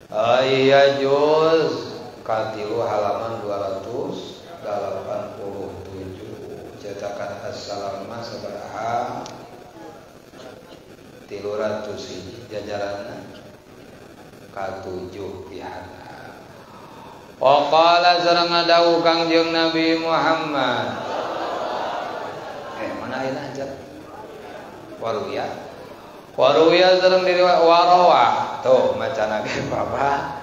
Iya juz katilu halaman 287 cetakan As-Salamah sabaraha 300 hiji jajaranna katujuh pihana. Waqala sareng ngadawuh Kangjeng Nabi Muhammad. Mana ayeuna aja? Waruya. Waruya sareng diriwayat warawa. Tuh macana ge bapa.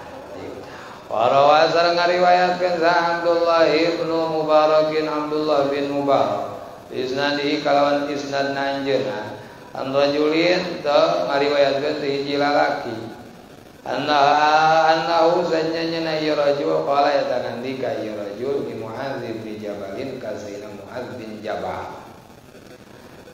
Warawa sareng ngariwayatkeun sa Abdullah ibnu Mubarakin Abdullah bin Mubarak. Isnadi kalawan isnad anjeunna. An rajulin teu ngariwayatkeun ti hiji lalaki. Annahu sanyanya ieu rajul qala eta ngandika ieu rajul li Muadz bin Jabalin ka Sayyidina Muadz bin Jabal.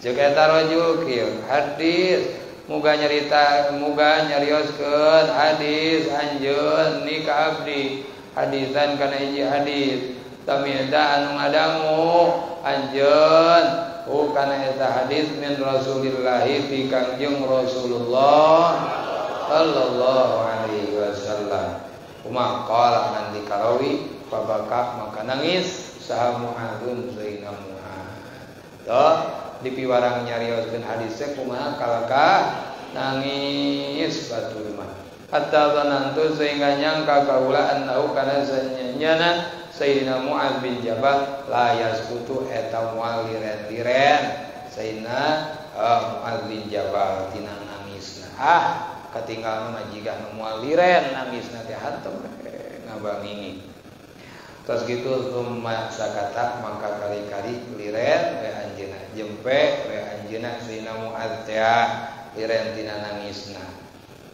Ceuk eta rajul kieu hadis muga nyarita muga nyarioskeun hadis anjeun ni ka abdi hadisan kana hiji hadis tamida anu ngadangu anjeun kana eta hadis min Rasulillahi ti Kangjeng Rasulullah sallallahu alaihi wasallam. Kuma qala nandi karawi fabaka maka nangis saha Mu'adzun zaina Mu'adz. Tuh dipiwarang nyarioskeun hadis teh kumaha kalaka nangis batur mah. Hatta zanantu sehingga nyangka kaula annahu kana sanyana Sayyidina Mu'adz bin Jabal la yaskutu eta moal liren-liren Sayyidina Mu'adz bin Jabal tina nangisna. Ah katinggalna mah jiga nu moal liren nangisna teh hantem ngabangingi. Terus gitu summa sakata mangka kali-kali liren we anjeunna jempe we anjeunna Sayyidina Mu'adz teh liren tina nangisna.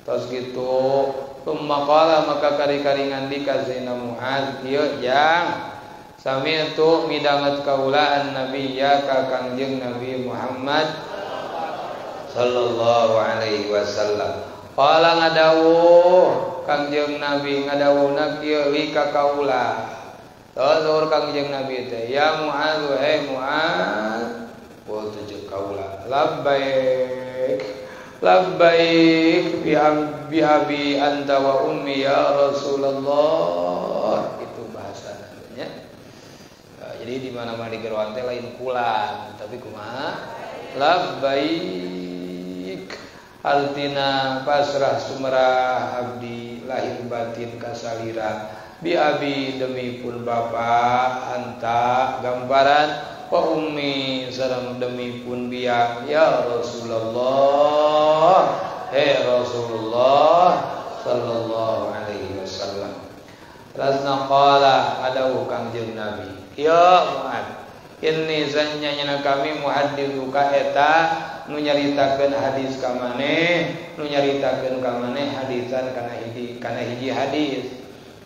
Terus gitu summa qala maka kali-kali ngandika Sayyidina Mu'adz ieu jang sami'tu midanget kaula an-nabiyya ka Kangjeng Nabi Muhammad sallallahu alaihi wasallam. Qala ngadawuh Kangjeng Nabi ngadawuhna kieu li ka kaula. Terus Kangjeng Nabi teh ya Mu'adz hei Mu'adz qultu jeung kaula labbaik labbaik bi abi anta wa ummi ya Rasulullah. Itu bahasa nya. Jadi di mana-mana di geroan teh lain kulan tapi kumaha labbaik artina pasrah sumerah abdi lahir batin kasalira bi abi demi pun bapa anta gambaran wa ummi sareng demi pun biang ya Rasulullah he Rasulullah sallallahu alaihi wasallam. Terus qala adawuh Kangjeng Nabi ya Mu'adz inni sanyanya kami muhadditsuka eta nu nyaritakeun hadis ka maneh nu nyaritakeun ka maneh hadisan kana hiji hadis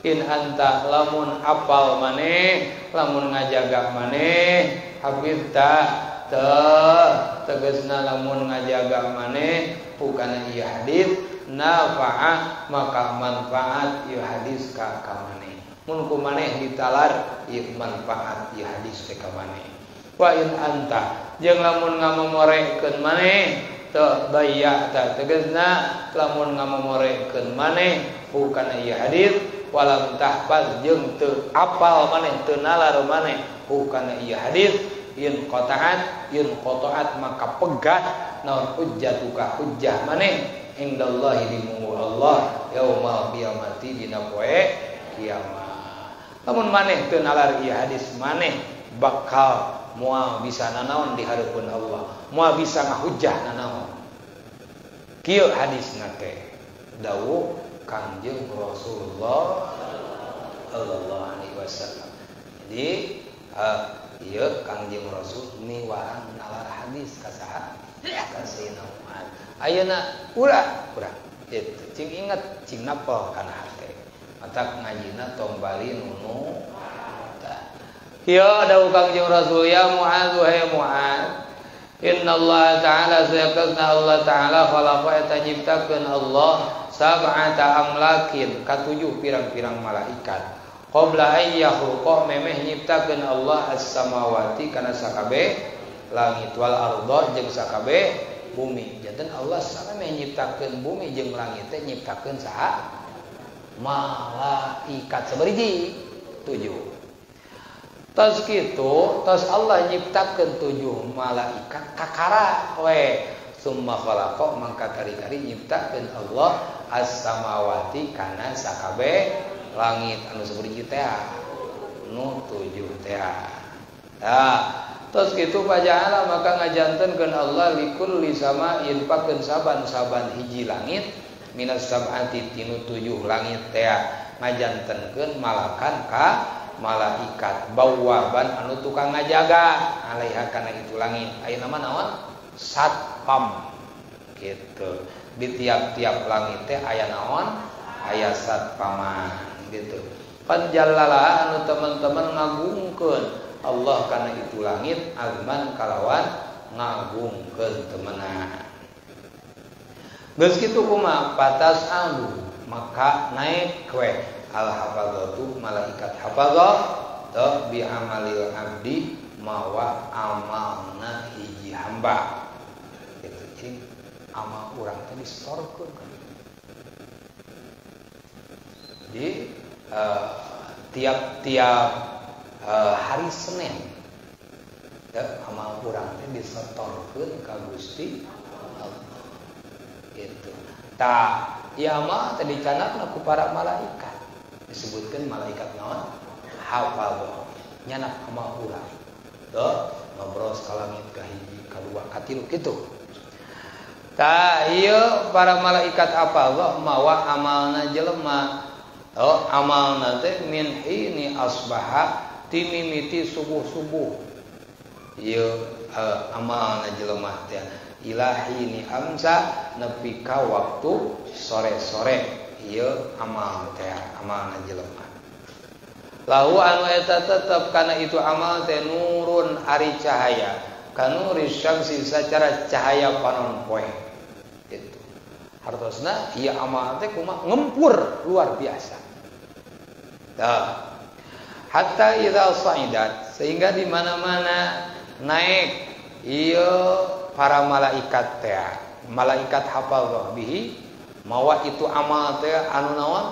in anta lamun apal maneh lamun ngajaga maneh hafizta teu tegasna lamun ngajaga maneh hukana ieu hadis nafa'a maka manfaat ieu hadis ka maneh mun ku maneh ditalar ieu manfaat ieu hadis teh ka maneh wa in anta jeung lamun ngamomorekeun maneh teu dayya ta tegasna lamun ngamomorekeun maneh hukana ieu hadis walam tahfaz jeung teu apal maneh teu nalar maneh hukana ieu hadis in qata'at maka pegat naon hujjatuka hujjah maneh indallahi di munggu Allah yaumal qiyamati dina poe kiamat. Lamun maneh teu nalar ieu hadis maneh bakal moal bisa nanaon di hareupeun Allah, moal bisa ngahujjah nanaon. Kieu hadisna teh dawuh Kangjeng Rasulullah sallallahu alaihi wasallam. Jadi ieu Kangjeng Rasul miwarang nalar hadis ka saha? Ka Sayyidina Mu'adz. Ayeuna ulah urang kitu cing inget cing napel kana hate. Matak ngajina tong bali nunu. Tah. Kieu dawuh Kangjeng Rasul ya Mu'adz he Mu'adz Inna Allah Ta'ala sayakasna Allah Ta'ala khalaqa eta nyiptakeun Allah sab'ata amlakin katujuh pirang-pirang malaikat qabla ay yakhluqa memeh nyiptakeun Allah as-samawati kana sakabeh langit wal arda jeung sakabeh bumi. Janten Allah samemeh nyiptakeun bumi jeung langit teh nyiptakeun saha? Malaikat sabariji 7. Tos kitu tos Allah nyiptakeun 7 malaikat kakara we summa khalaqa mangka kari-kari nyiptakeun Allah as-samawati kana sakabeh langit anu sabariji teh nu 7 teh. Tah tos kitu paja'ala maka ngajantenkeun Allah likulli sama'in pakeun saban-saban hiji langit minas sab'ati tinu 7 langit teh ngajantenkeun malakan ka malaikat bawaban anu tukang ngajaga alaiha kana itu langit. Ayeuna mah naon? Satpam gitu. Di tiap-tiap langit teh aya naon? Aya satpaman gitu. Panjallala anu teman-teman ngagungkeun Allah kana itu langit azman kalawan ngagungkeun temenan. Geus kitu kumaha patas anu maka naik we al hafadzatu malaikat hafadzah teu bi amalil abdi mawa amalna hiji hamba gitu. Jadi amal urang teh disetorkeun ka dieu. Jadi tiap-tiap hari Senin teu amal urang teh disetorkeun ka Gusti Allah gitu. Tah ieu amal teh dicanakna ku para malaikat. Disebutkan malaikat naon? Hafadzah. Nyanak amal urang. Tuh, ngobrol ka langit ka hiji, ka dua, ka tilu kitu. Tah ieu para malaikat hafadzah mawa amalna jelema. Oh, amalna teh min hini asbaha timimiti subuh-subuh. Ieu amalna jelema teh ilahini amsa nepi ka waktu sore-sore. Ieu amal teh amalna jelema. Lahu anu eta tetep kana itu amal teh nurun ari cahaya kanuri syamsi sacara cahaya panon poe gitu. Hartosna ieu amal teh kumaha ngempur luar biasa. Tah hatta idza sa'idat sehingga di mana-mana naik ieu para malaikat teh malaikat hafadzah bihi mawa itu amal teh anu naon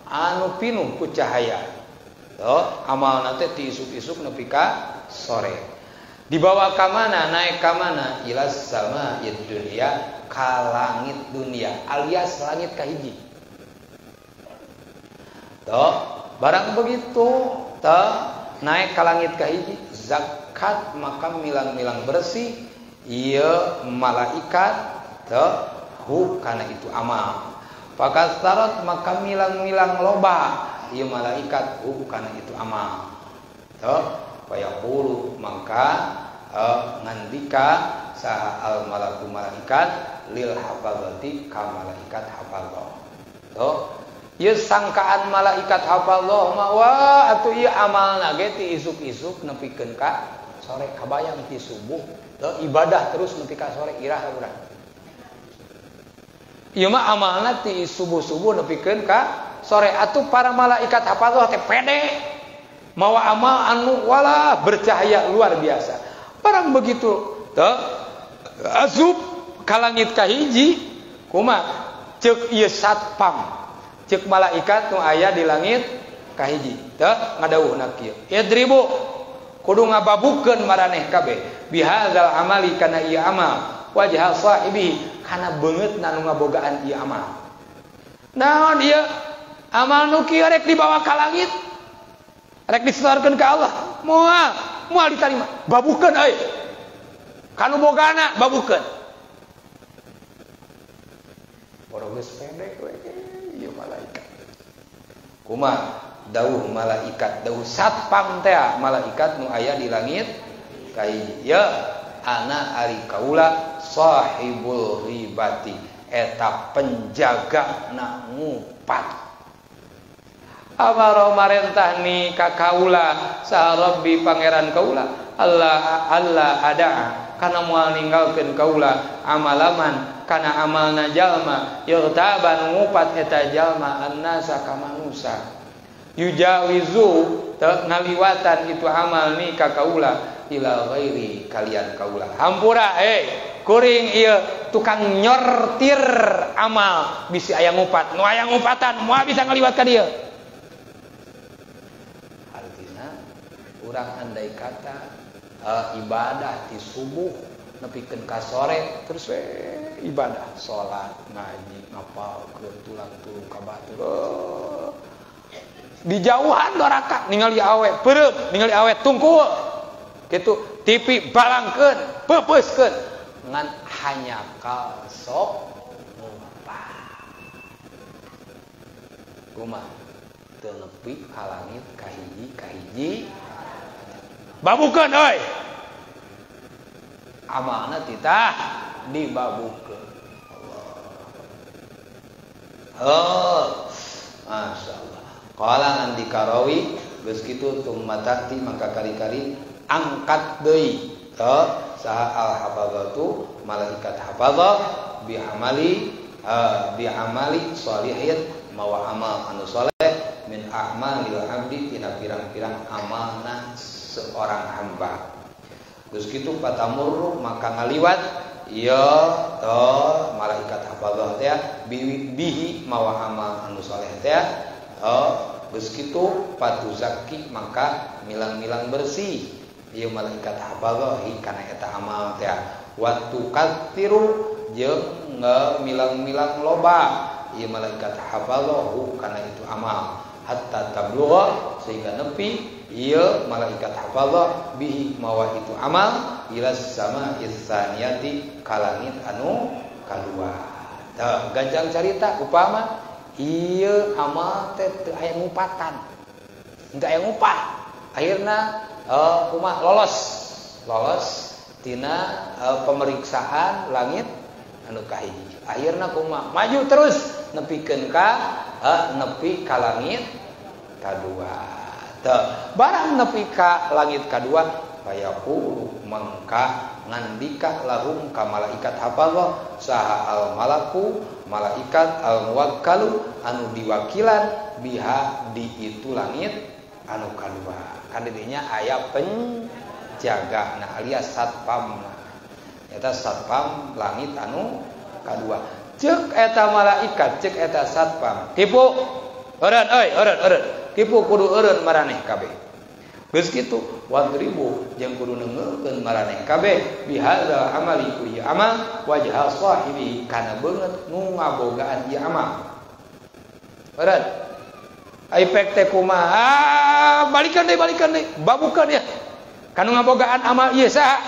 anu pinuh ku cahaya. Tuh amalna teh ti isuk-isuk nepi ka sore. Dibawa ka mana naik ka mana ilas sama dunia ka langit dunia alias langit kahiji. Tuh barang begitu tuh naik ka langit kahiji zakat maka milang-milang bersih ieu malaikat tuh hu kana itu amal. Pakasarat maka milang-milang loba ieu malaikat hu kana itu amal. Tuh fayaqulu maka ngandika saha al malaku malaikat lil hafadzati ka malaikat hafadzah. Tuh ieu sangkaan malaikat hafadzah mah wah atuh ieu amalna ge ti isuk-isuk nepikeun ka sore kabayang ti subuh tuh ibadah terus nepi ka sore irah urang. Ieu mah amalna ti subuh-subuh nepikeun ka sore atuh para malaikat hafadzah teh pede mawa amal anu wala bercahaya luar biasa. Barang begitu teh azub ka langit kahiji kumaha ceuk ieu satpam ceuk malaikat nu aya di langit kahiji teh ngadawuhna kieu idribu kudu ngababukeun maraneh kabeh bihadzal amali kana ieu amal wajha sahibi kana beungeutna nu ngabogaan ieu amal. Naon ieu amal nu kieu rek dibawa ka langit rek disetorkeun ka Allah moal moal ditarima babukeun euy kanu bogana babukeun. Boro geus pendek we ieu malaikat. Kumaha dawuh malaikat dawuh satpam teh malaikat nu aya di langit kahiji ya ana ari kaula sahibul ghibati eta penjaga na ngupat. Amaro marentah ni ka kaula sa rabbi pangeran kaula Allah Allah ada kana moal ninggalkeun kaula amalaman kana amalna jalma yaghtaban ngupat eta jalma annasa ka manusa. Yujawizu ngaliwatan itu amal ni ka kaula ila ghairi kalian kaula. Hampura kuring ieu tukang nyortir amal bisi aya ngupat. Nu aya ngupatan moal bisa ngaliwat ka dieu. Artina urang andai kata ibadah ti subuh nepikeun ka sore terus we ibadah salat ngaji ngapalkeun tulang tulung ka batur. Di jauhan doraka ningali awe peureum ningali awe tungkul kitu TV balangkeun peupeuskeun ngan hanya kal sok ngumpah kumaha teu nepi ka langit kahiji kahiji babukeun euy amalna titah dibabukeun. Allah oh masyaallah. Qala ngandika rawi geus kitu tummatati maka kali-kali angkat deui teu saha al hafazatu malaikat hafazah bi amali sholihin mawa amal anu soleh min a'malil abdi tina pirang-pirang amalna seorang hamba. Geus kitu patamurru maka ngaliwat ieu teu malaikat hafazah teh bihi mawa amal anu soleh teh. Geus kitu patuzaki maka milang-milang bersih ieu malaikat hafazah kana eta amal teh wa tuqattiru jeung milang-milang loba ieu malaikat hafazah kana itu amal hatta tablugha sehingga nepi ieu malaikat hafazah bihi mawa itu amal ila sama isaniyati ka langit anu kadua. Tah ganjang carita upama ieu amal teh teu aya ngupatan. Teu aya ngupah. Akhirna kumaha lolos tina pemeriksaan langit anu kahiji. Akhirna kumaha maju terus nepikeun ka nepi ka langit kadua. Teu barang nepi ka langit kadua fayaqulu mangka ngandika lahum ka malaikat hafazah saha al malaku malaikat al muwakkalu anu diwakilan biha di itu langit anu kadua. Kan didinya aya penjaga nah alias satpam. Eta satpam langit anu kadua. Ceuk eta malaikat, ceuk eta satpam. Tipu eureun euy, eureun eureun. Tipu kudu eureun maraneh kabeh. Geus kitu wadribu jeung kudu neungeulkeun maraneh kabeh bihadza amali ku ieu amal wajha sahibi kana beungeut nu ngabogaan ieu amal. Eureun. Ai pek teh kumaha? Balikeun deui, babukeun ya. Kanu ngabogaan amal ieu saha?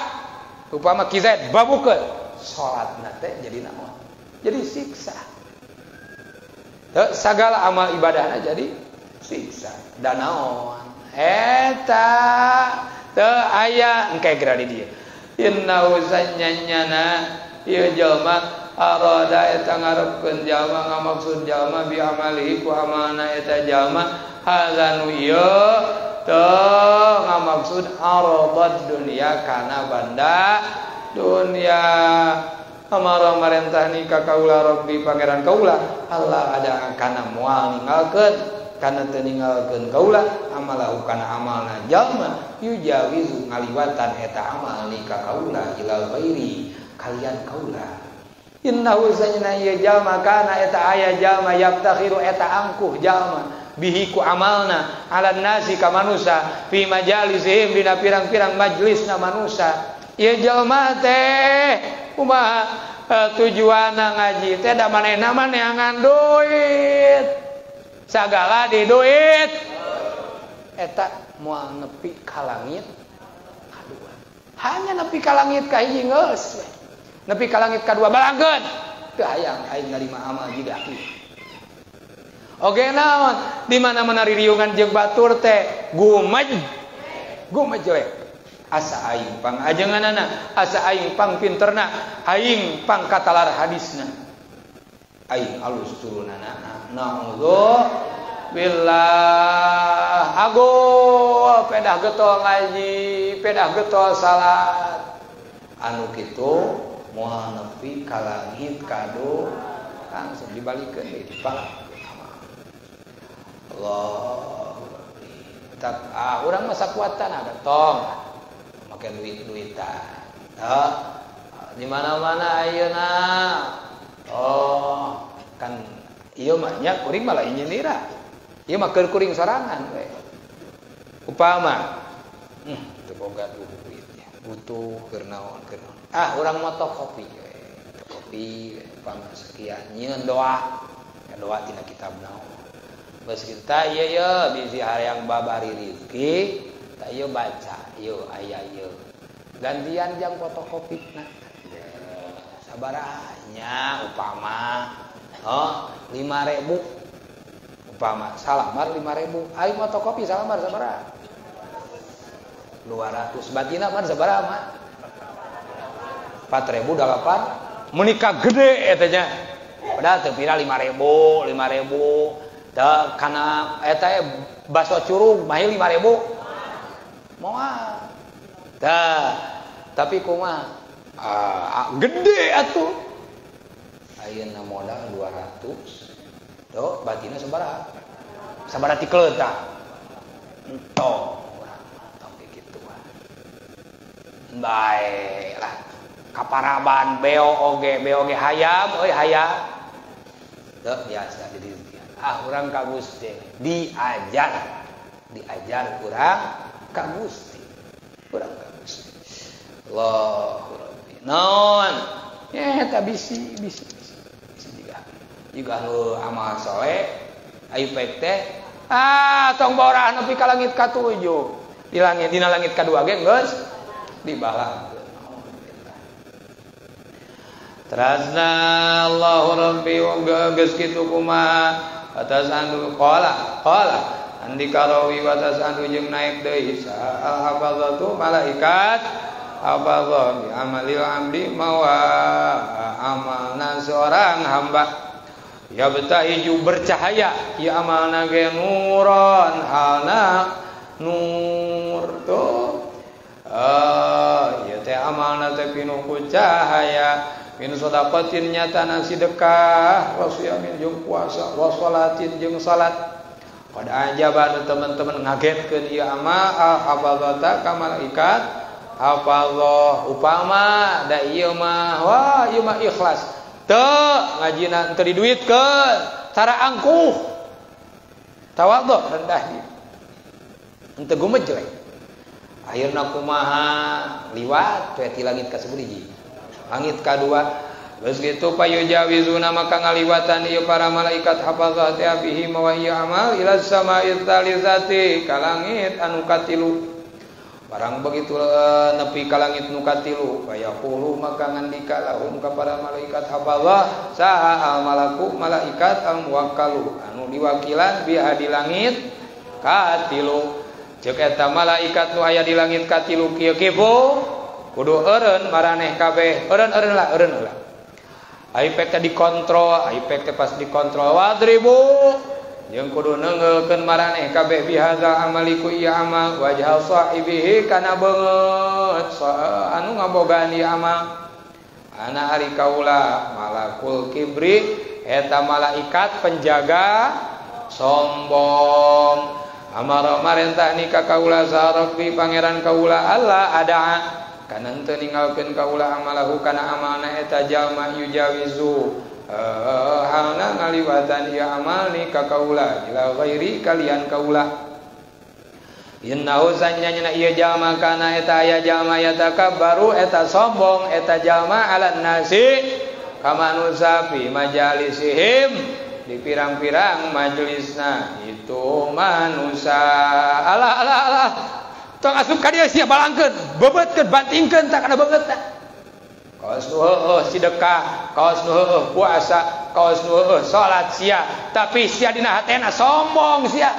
Upama Ki Zaid babukeun. Salatna teh jadi naon? Jadi siksa. Teu sagala amal ibadahna jadi siksa. Da naon? Eta teu aya engke geura di dieu. Innahu sanyanyana ieu jalma arada eta ngarepkeun jalma ngamaksud jalma bi amalihi ku amalna eta jalma hadza nu ieu teu ngamaksud aradad dunya kana banda dunya. Amara marentah ni ka kaula rabbi pangeran kaula Allah ada kana moal ninggalkeun kana teu ninggalkeun kaula amalahu kana amalna jalma yujawizu ngaliwatan eta amal ni ka kaula ilal ghairi kalian kaula. Innahu sanyana ieu jalma kana eta aya jalma yaftakhiru eta angkuh jalma bihi ku amalna ala nasi ka manusa fi majalisihim dina pirang-pirang majlisna manusa. Ieu jalma teh kumaha tujuanna ngaji teh da manehna mah neangan duit. Sagala di duit. Eta moal nepi ka langit kadua. Hanya nepi ka langit kahiji geus we. Nepi ka langit kadua balangkeun. Teu hayang aing narima amal jiga kieu. Oge naon di mana-mana ririungan jeung batur teh gumej. Gumej we. Asa aing pang ajenganana, asa aing pang pinterna, aing pang katalar hadisna. Aing alus turunana. Na'udzu billah. Agul pedah getol ngaji, pedah getol salat. Anu kitu moal nepi ka langit kado langsung dibalikeun deui dipalak. Allah. Tetap urang mah sakuatan ada tong make duit-duitan. Tah di mana-mana ayeuna. Oh, kan ieu mah nya kuring malah nyindira. Ieu mah keur kuring sorangan we. Upama teu boga duit ya. Butuh keur naon keur naon. Ah, urang motokopi we. Motokopi upama sekian nyieun doa. Ya, doa tina kitab naon. Geus kita ieu ye bisi hayang babari rezeki, tah ieu baca, ieu aya ieu. Gantian jang fotokopina. Sabarahnya upama oh 5.000 upama salamar 5.000 ayo fotokopi salamar sabaraha 200 batina mah sabaraha mah 4.008 menikah gede eta nya padahal teu pira 5.000 5.000 teu kana eta baso curug mah 5.000 moal tah tapi kumaha gede atuh ayeuna modal 200 tuh batina sabaraha sabaraha tikeun tah entong urang mah tong kikituan bae lah kaparaban beo oge hayam euy hayam teu biasa di dieu ah urang ka Gusti diajar urang ka Gusti urang ka Gusti Allahu Rabbi naon eta bisi bisi juga nu amal soleh ayu pek teh tong borah nepi ka langit ka-7 di langit dina langit ka-2 ge geus dibalangkeun. Terasna Allahu Rabbi geus kitu kumaha atas andu qala qala andika rawi wa atas andu jeung naik deui al hafazatu malaikat hafazah bi amalil amdi mawa amalna seorang hamba ya betahiju bercahaya ya amalna ge nuron halna nur tuh ya teh amalna teh pinuh ku cahaya min sedaqatin nyatana sedekah wa siyamin jeung puasa wa salatin jeung salat qad ajaba teman-teman ngagetkeun ieu amal hafazata ka malaikat hafazah upama da ieu mah wah ieu mah ikhlas teu ngajina teu diduitkeun cara angkuh tawadhu rendah diri henteu gumejlek akhirna kumaha liwat we ti langit ka sabudiji langit kadua geus kitu payujawizuna maka ngaliwatan ieu para malaikat hafazah teh bihi mawa ieu amal ila sama'it tsalitsati ka langit anu katilu. Barang begitu nepi ka langit nu katilu fayaqulu maka ngandika lahum ka para malaikat hafazah saha al malaku malaikat al muwakkalu anu diwakilan biha di langit katilu. Ceuk eta malaikat nu aya di langit katilu kieu kieu kudu eureun maraneh kabeh eureun-eureun lah eureun heula. Ai pek teh dikontrol, ai pek teh pas dikontrol wadribu jeung kudu neungeulkeun maraneh kabeh bihaza amaliku ieu amal wajha sahibihi kana beungeut anu ngabogaan ieu amal. Ana ari kaula malakul kibri eta malaikat penjaga sombong. Amara marentah nikah kaula sarabbi pangeran kaula Allah ada kana henteu ninggalkeun kaula amalahu kana amalna eta jalma yujawizu halna ngaliwatan ieu amal ni ka kaula ila ghairi kalian kaula innahu sanyanya ieu jalma kana eta aya jalma yatakabbaru eta sombong eta jalma ala nasi ka manusia fi majalisihim di pirang-pirang majelisna itu manusia. Alah alah alah tong asup ka dieu sia balangkeun bebeutkeun bantingkeun tak kana beungeutna. Kaos nu heueuh sedekah, kaos nu heueuh puasa, kaos nu heueuh salat sia, tapi sia dina hatena sombong sia.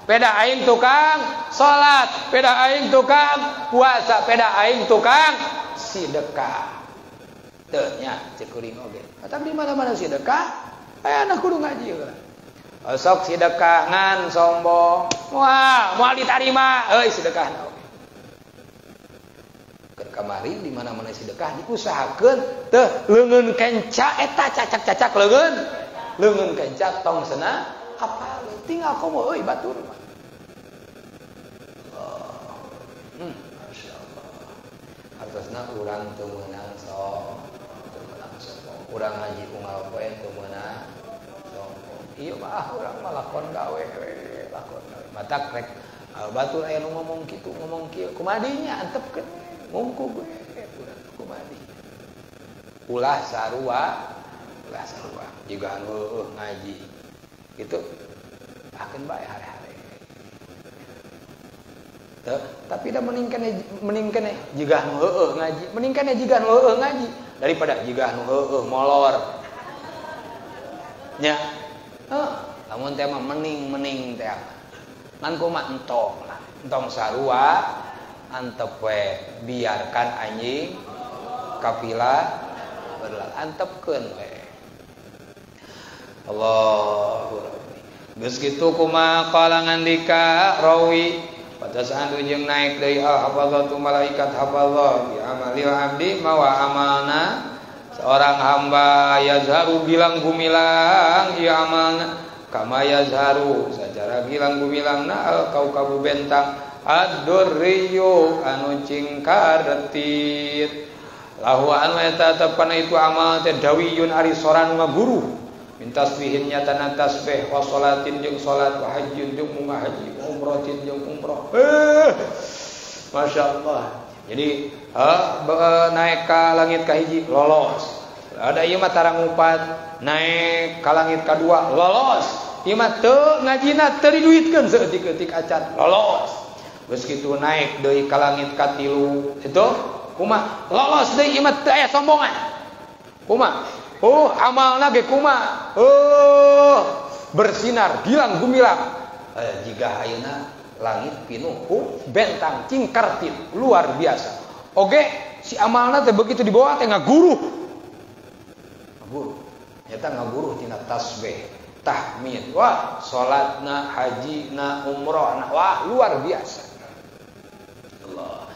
Peda aing tukang salat, peda aing tukang puasa, peda aing tukang sedekah. Teu nya ceuk kuring oge. Tapi di mana-mana sedekah, aya anak kudu ngaji heula. Sok sedekah ngan sombong. Wah, moal ditarima euy sedekahna oge. Keur kamari di mana-mana sedekah diusahakeun teh leungeun kenca eta cacak-cacak leungeun. Leungeun kenca tong sena apal tinggal komo euy batur mah. Masya Allah. Artosna urang teu meunang sok, teu meunang sombong. Urang ngaji unggal poe teu meunang sombong. Ieu mah urang mah lakon gawe we, lakon gawe. Matak rek batur aya nu ngomong kitu, ngomong kieu, kumaha dinya antepkeun ngungkug we urang kumaha dinya. Ulah sarua, ulah sarua. Jiga anu heueuh ngaji. Gitu. Akeun bae hare-hare. Tapi dah meningkan jiga nu heueuh ngaji, meningkan jiga nu heueuh ngaji daripada jiga nu heueuh molor. Nya. Heuh, lamun teh mah mening-mening teh. Ngan kumaha entong lah, entong sarua antep we, biarkan anjing kapilah berlalu, antepkeun we. Allahu Rabbi. Geus kitu kumaha qala ngandika rawi patas anu jeung naik deui al hafazatu malaikat hafazah bi amalil abdi mawa amalna seorang hamba yazharu gilang gumilang ieu amalna kama yazharu sacara gilang gumilangna al kaukabu bentang ad-durriyu anu cingkaretit lahu anu eta tepana itu amal teh dawiyun ari soran ngaguru min tasbihin nyatana tasbih wa salatin jeung salat wa hajjin jeung munga haji wa umratin jeung umrah. Masya Allah. Jadi naik ka langit ka hiji lolos. Ada ieu mah tarang upat, naik ka langit ka dua lolos. Ieu mah teu ngajina teu diduitkeun saeutik-eutik acan lolos. Geus kitu naik deui ka langit ka tilu itu kumaha lolos deui ieu mah teu aya sombongan. Kumaha? Oh, amalna ge kumaha? Oh, bersinar gilang gumilang. Jiga ayeuna langit pinuh ku bentang cingkartit luar biasa. Oge si amalna teh begitu dibawa teh ngaguruh. Ngaguruh. Nyata ngaguruh tina tasbih, tahmid. Wah, salatna, hajina, umrohna, wah luar biasa. Allah.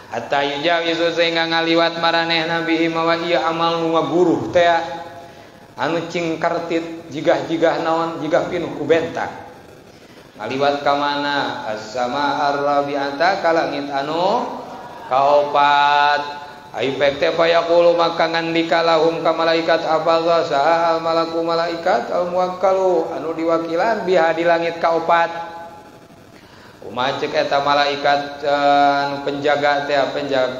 Hatta yujawizu sehingga ngaliwat maranehna bihi mawa ieu amal nu ngaguruh teh anu cingkartit jigah-jigah naon jigah pinuh ku bentang ngaliwat ka mana as-sama ar-rabi'ata ka langit anu kaopat ai pek teh fayaqulu maka ngandika lahum ka malaikat hafazah saha al malaku malaikat al muwakkalu anu diwakilan biha di langit kaopat. Kumaha ceuk eta malaikat anu penjaga teh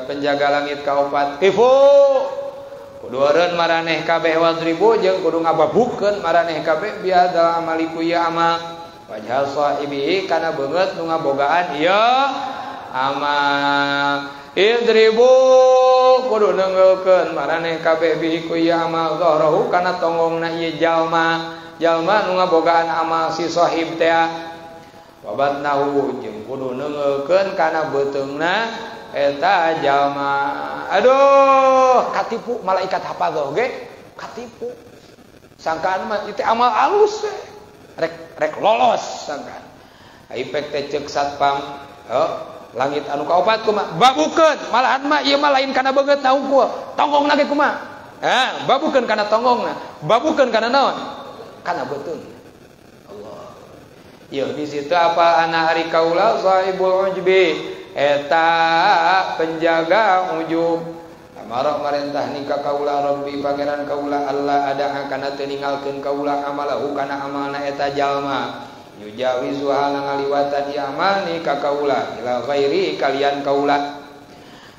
penjaga langit kaopat kifu kudu eureun maraneh kabeh wadribu jeung kudu ngababukeun maraneh kabeh biadal amaliku ya amal wajhal sahibihi kana beungeut nu ngabogaan ieu amal idribu kudu neunggeulkeun maraneh kabeh bihi ku ieu amal zahrahu kana tonggongna ieu jalma jalma nu ngabogaan amal si sahib teh wabatnahu jeung kudu neunggeulkeun kana beuteungna eta jalma. Aduh, katipu malaikat hafadzah ge katipu. Sangkaan mah itu amal alus we. Rek lolos sangkaan. Ai pek teh ceuk satpam, heuh, langit anu kaopat kumaha? Babukeun, malahan mah ieu mah lain kana beungeutna hungkul, tonggongna ge kumaha? Hah, babukeun kana tonggongna, babukeun kana naon? Kana beuteung. Allah. Ieu di situ apa ana ari kaula sahibul ujbi eta penjaga ujub amara marentah nikah kaula rabbi pangeran kaula Allah ada kana teu ninggalkeun kaula amalahu kana amalna eta jalma yujawizu halna ngaliwatan ieu amal nikah kaula ila ghairi kalian kaula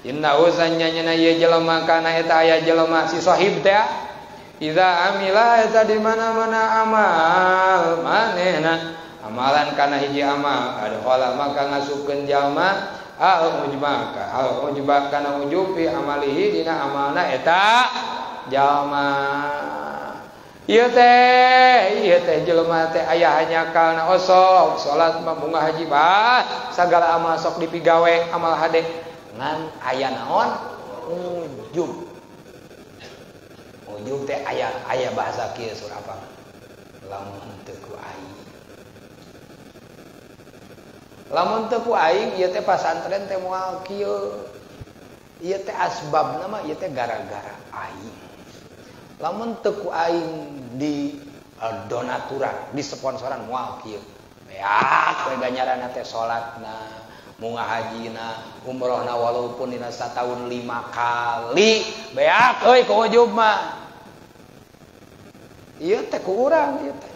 inna usanya nya ieu jelema kana eta aya jelema si sahib teh iza amila eta di mana-mana amal manehna amalan kana hiji amal adkhala maka ngasupkeun jalma al ujba ka al ujba kana ujub fi amalihi dina amalna eta jalma ieu teh jelema teh aya hanyakalna osok salat mah bunga haji bah sagala amal sok dipigawe amal hade ngan aya naon ujub ujub teh aya bahasa kieu surah apa lamun teu ku aing. Lamun teu ku aing ieu teh pasantren teh moal kieu. Ieu teh asbabna mah ieu teh gara-gara aing. Lamun teu ku aing di donaturan, di sponsoran moal kieu. Beak we ganjaranna teh salatna, Mau ngahajina umrohna walaupun dina satahun 5 kali beak euy ku ujub mah. Ieu teh ku urang ieu teh.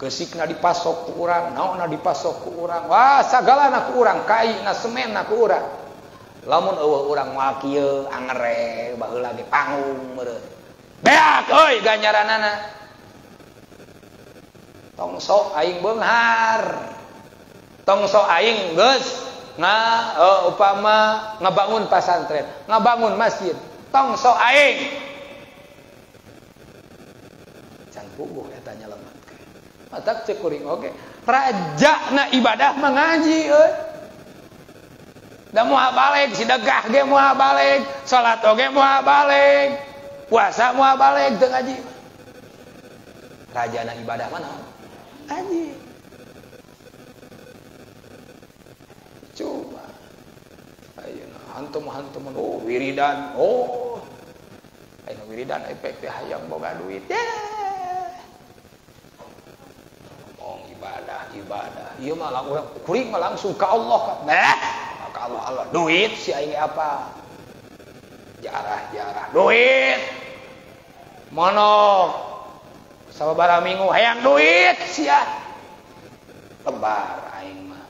Geusikna dipasok ku urang, naonna dipasok ku urang. Wah, sagalana ku urang, kaina semenna ku urang. Lamun eueuh urang moal kieu angere baheula ge panggung meureun. Beak euy ganjaranana. Tong sok aing beunghar. Tong sok aing geus upama ngabangun pasantren, ngabangun masjid, tong sok aing. Can puguh eta nyelametkeun. Matak ceuk kuring oge, rajana ibadah mah ngaji euy. Da moal balik sedekah ge moal balik, salat oge moal balik, puasa moal balik teu ngaji. Rajana ibadah mah naon? Ngaji. Coba ayeuna hantum-hantum oh wiridan, oh ayeuna wiridan efek teh hayang boga duit. Ngomong ibadah ibadah ieu mah urang kuring mah langsung ka Allah. Nah, ka Allah Allah duit si aing apa? Jarah-jarah duit. Monok sababaraha minggu hayang duit sia. Lebar aing mah.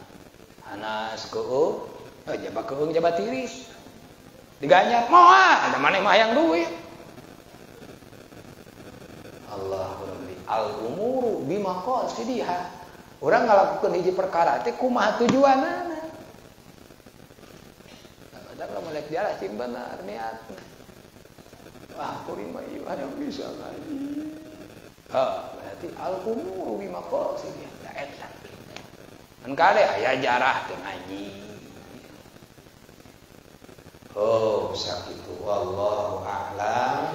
Anas keueung, jaba keueung jaba tiris. Diganjar moal, da maneh mah hayang duit. Allah rabbi al umuru bimaqasidiha. Urang ngalakukeun hiji perkara teh kumaha tujuanana. Kadang lamun rek diarah cing bener niatna. Wah, kuring mah ieu hayang bisa ngaji. Heuh, berarti al umuru bimaqasidiha. Da eta. Kan kade aya jarah teu ngaji. Oh, sakitu wallahu a'lam.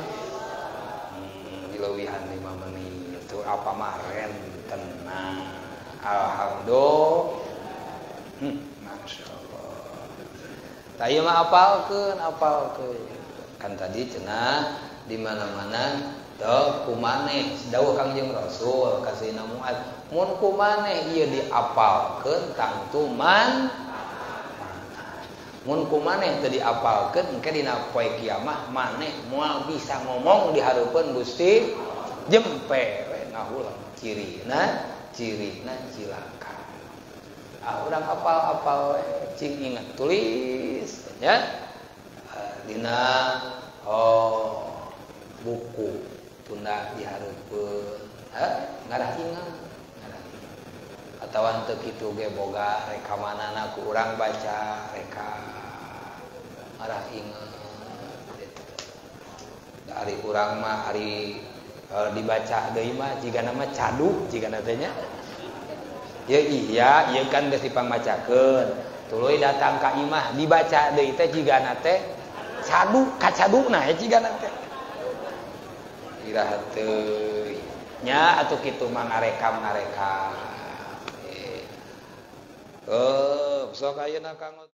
Dileuwihan 5 menit itu apa mah rentenna. Alhamdulillah. Masyaallah. Tah ieu mah apalkeun, apalkeun. Kan tadi cenah di mana-mana teu kumaneh dawuh Kangjeng Rasul ka Sayyidina Muad. Mun kumaneh ieu diapalkeun tangtu man. Mun kumaneh teu diapalkeun engke dina poe kiamah maneh moal bisa ngomong di hareupeun Gusti jempe we ngahulang cirina cirina cilaka. Ah urang apal-apal we cing inget tulis nya dina oh buku tunda di hareupeun ngarah inget. Atawa henteu kitu ge boga rekamanana ku urang baca reka arah inget gitu. Da ari urang mah ari dibaca deui mah jigana mah cadu jigana teh nya. Ya iya, ieu kan geus dipangmacakeun. Tuluy datang ka imah dibaca deui teh jigana teh cadu kacaduna jigana teh. Iraha teuing nya atuh kitu mah ngarekam-ngarekam. Oh, sok ayeuna kang.